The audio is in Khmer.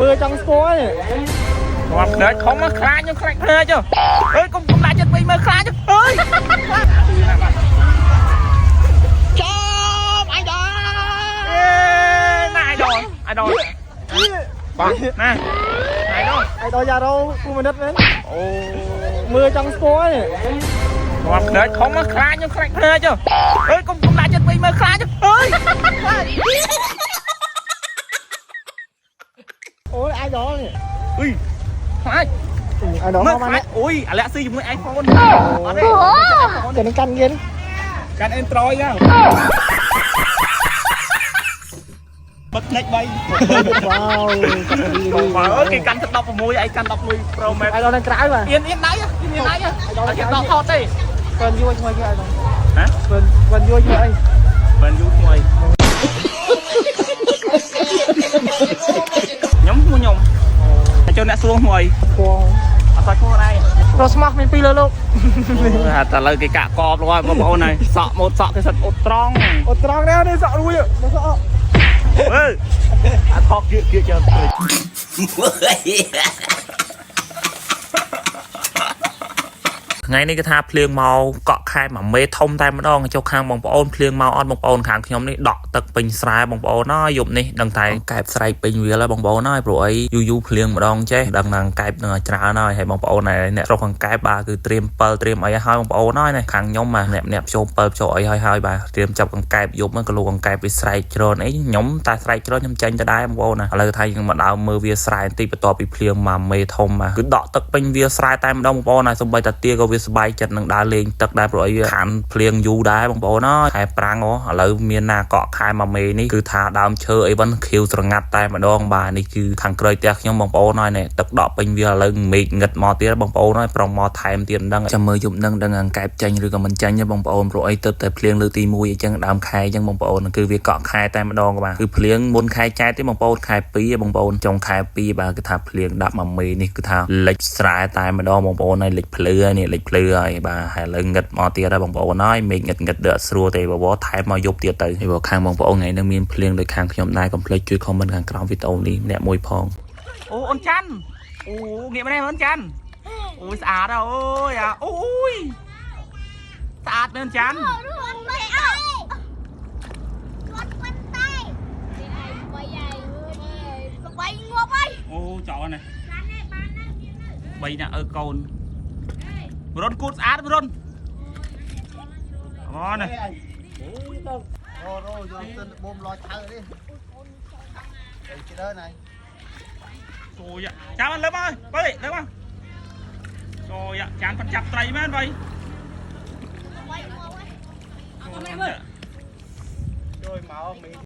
មើលចង់ស្គាល់នេះ ងាប់ភ្នែកខំមកខ្លាចខ្ញុំខ្លាចភ្នែកអើយកុំកុំដាក់ចិត្តវិញមើលខ្លាចអើយ ចំអាយដល់ អេណាអាយដល់អាយដល់បាទណាអាយដល់ អាយដល់យ៉ារ៉ូពូមនិតមែន អូ មើលចង់ស្គាល់នេះ ងាប់ភ្នែកខំមកខ្លាចខ្ញុំខ្លាចភ្នែកអើយកុំកុំដាក់ចិត្តវិញមើលខ្លាចអើយ អូយអាយដល់នេះ អុយខ្លាច អាយដល់ មើល មក ខ្លាចអុយអាលាក់ស៊ីជាមួយ iPhone អត់ទេ តែនឹងកាន់ងៀន កាន់ Android ហ្នឹងបិទភ្នែក3 វ៉ាវ បាទអើយគេកាន់ទៅ16ឯងកាន់11 Pro Max អាយដល់នៅក្រៅបាទ អៀនអៀនដៃអៀនដៃអត់គេដកថតទេ វិនយួរឈ្មោះគេអាយដល់ ហ៎ វិនវិនយួរឈ្មោះអី បានយូរថ្មីខ្ញុំឈ្មោះខ្ញុំតែចូលអ្នកសួរឈ្មោះអី ស្គាល់ អត់ស្គាល់ឈ្មោះដែរ ប្រុសស្មោះមានពីរលើលោក តែឥឡូវគេកាក់កបលោកហើយបងប្អូនហើយសក់ម៉ូតសក់គេសិតអ៊ុតត្រង់ អូត្រង់ដែរនេះសក់រួយមកសក់ អើអាថកគៀកគៀកចាំពេក ថ្ងៃនេះគឺថាភ្លៀងមកកក់ខែមួយមេធំតែម្ដងចុះខាងបងប្អូនភ្លៀងមកអត់បងប្អូនខាងខ្ញុំនេះដក់ទឹកពេញស្រែបងប្អូនណាយប់នេះដឹងតែកែបស្រែកពេញវាលហើយបងប្អូនហើយព្រោះអីយូរយូរភ្លៀងម្ដងចេះដឹងថាកែបនឹងច្រើនហើយហើយបងប្អូនហើយអ្នកស្រុកខាងកែបបាទគឺត្រៀមពិលត្រៀមអីហើយបងប្អូនហើយខាងខ្ញុំបាទអ្នកអ្នកចូលពិលចូលអីហើយហើយបាទត្រៀមចាប់កង្កែបយប់ហ្នឹងក៏លោកកង្កែបវាស្រែកច្រើនអីខ្ញុំតែស្រែកច្រើនខ្ញុំចាញ់ទៅដែរបងប្អូនណាឥឡូវថាយើងមកដើមមើលវាស្រែបន្តិចបន្ទាប់ពីភ្លៀងមកមេធំបាទគឺដក់ទឹកពេញវាស្រែតែម្ដងបងប្អូនហើយសំបីតាទាក៏វាសប្បាយចិត្តនឹងដើរលេងទឹកដែរព្រោះអីវាខានភ្លៀងយូរដែរបងប្អូនអើយខែប្រាំងអូឥឡូវមានណាកក់ខែមកមេនេះគឺថាដើមឈើអីវិញខៀវស្រងាត់តែម្ដងបាទនេះគឺខាងក្រោយផ្ទះខ្ញុំបងប្អូនហើយនេះទឹកដក់ពេញវាឥឡូវមេឃងឹតមកទៀតបងប្អូនហើយប្រុងមកថែមទៀតមិនដឹងចាំមើលយប់នឹងដឹងអង្កែបចាញ់ឬក៏មិនចាញ់ទេបងប្អូនព្រោះអីទៅតែភ្លៀងលើកទី1អញ្ចឹងដើមខែអញ្ចឹងបងប្អូនគឺវាកក់ខែតែម្ដងបាទគឺភ្លៀងមុនខែចែកទេបងប្អូនខែ2បងប្អូនចុងខែ2បាទគឺថាភ្លៀងដាក់មកមេនេះគឺថាលិចស្រែតែម្ដងបងប្អូនហើយលិចភ្លឺហើយនេះលិចភ្លឺហើយបាទហើយឥឡូវងឹតមកទៀតហើយបងប្អូនហើយមេឃងឹតងឹតដឺស្រួលទេបបរថែមមកយប់ទៀតទៅហើយបើខាងបងប្អូនថ្ងៃនេះមានភ្លៀងដូចខាងខ្ញុំដែរកុំភ្លេចជួយ comment ខាងក្រោមវីដេអូនេះម្នាក់មួយផង អូអូនច័ន្ទអូងាកមកនេះអូនច័ន្ទអូយស្អាតអូយអូយស្អាតមែនច័ន្ទ គាត់មិនអោគាត់មិនតែបីឯងបីងាប់ហើយ អូចោលនេះបីអ្នកអើកូនរុនគូតស្អាតរុនអូនេះ អូរ៉ូយកសិនបូមលយថៅនេះទៅច្រើនហើយ ចូលចាំលើមកបើលើមកចូលចានចាប់ត្រីមែនបើ បីងាប់ហើយ ជួយមកមី